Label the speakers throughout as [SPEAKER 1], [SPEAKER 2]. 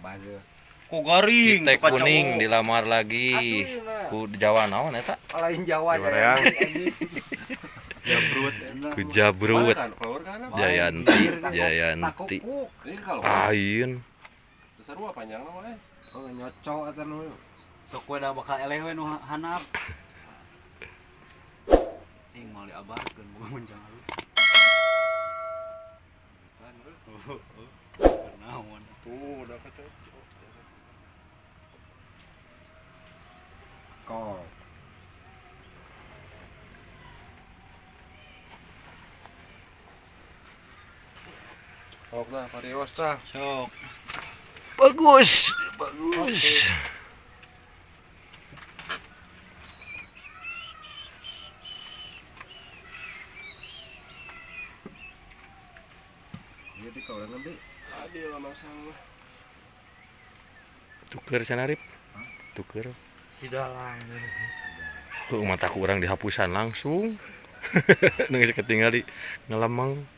[SPEAKER 1] Bas.
[SPEAKER 2] Ku garing,
[SPEAKER 3] Kita kuning dilamar lagi. Ku Jawa naon eta?
[SPEAKER 1] Lain Jawa.
[SPEAKER 4] Jawa. Jabrut.
[SPEAKER 3] Ku Jabrut. Jayanti, Jayanti. Ain.
[SPEAKER 4] Sarua panjang mah.
[SPEAKER 1] Oh, nyocok eta nu.
[SPEAKER 2] Sok we da bakal eleh we nu hanap. Ing moal diabarkeun boga mencang halus. Naon
[SPEAKER 4] tuh udah kecocok.
[SPEAKER 1] Kol.
[SPEAKER 4] Sok lah, parios tah.
[SPEAKER 2] Sok.
[SPEAKER 3] Bagus, bagus.
[SPEAKER 1] Jadi kau orang lebih.
[SPEAKER 4] Adil lah masang.
[SPEAKER 3] Tuker sana Rip. Tuker.
[SPEAKER 2] Sidalang.
[SPEAKER 3] Kok mataku orang dihapusan langsung. Nggak ketinggali ngelemeng.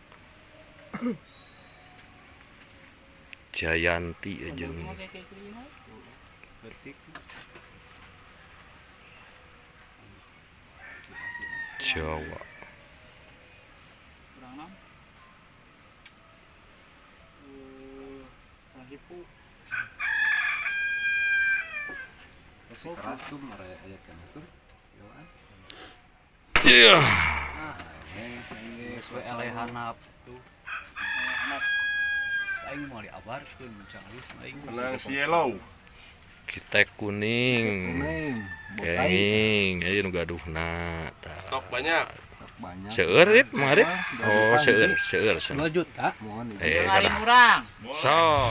[SPEAKER 3] Jayanti aja nih. Jawa.
[SPEAKER 1] Keras tuh marah aya kan tuh.
[SPEAKER 3] Iya.
[SPEAKER 2] Geus we eleh hanap tuh. Hanap. Aing moal diabarkeun mencang halus aing.
[SPEAKER 4] Menang si yellow.
[SPEAKER 3] Kita kuning. Kuning. Ayo nu gaduhna.
[SPEAKER 4] Stok banyak.
[SPEAKER 1] Banyak.
[SPEAKER 3] Seueur Rip, Mang Arif. Oh, seueur, seueur.
[SPEAKER 2] 2 juta.
[SPEAKER 3] Eh, kada. So.